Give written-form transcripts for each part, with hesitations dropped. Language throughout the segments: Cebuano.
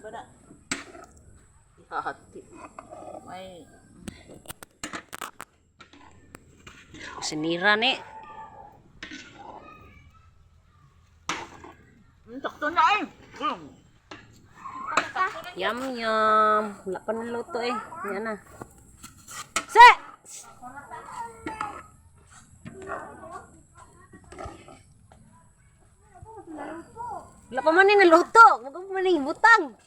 Ba na? Hati. May Sinira ni. Sakto na eh. Yum yum. Wala pa naluto eh. Yan na. Se! Wala pa man ni naluto. Wag pa man ni butang.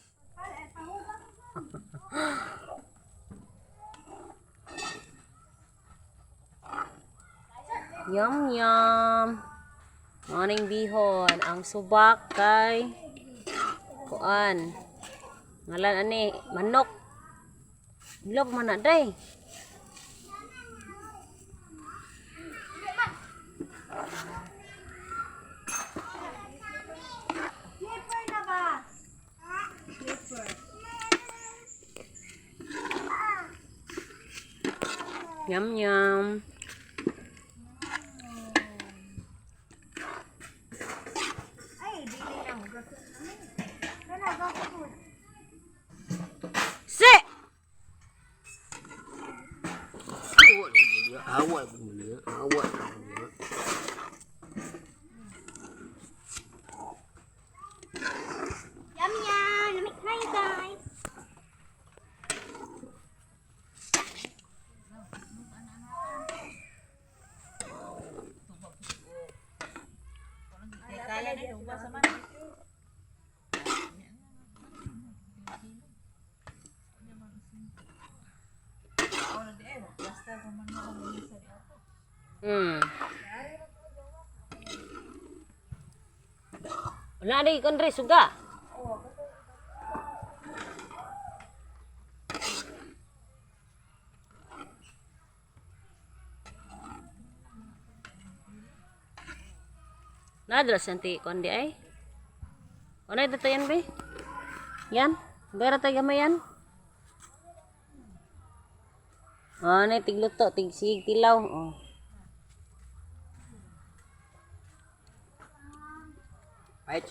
Yum yum. Morning bihon. Ang subak kay kuan. Ngalan ani manok. Bila pa man na day. Slipper na ba? Slipper. Yum yum. Ay, dili na hugas. Kana ba ko? Se! Awak punya, awak punya. Yum yum! Lamig na you guys. Kaya na hugas man. Wala na kondre suga. Nadra santi kondi ay. Ano ito yan be? Yan? Bayra tayo gamay yan? Oh, na tigluto, tigsig, tilaw. Oh. Baik.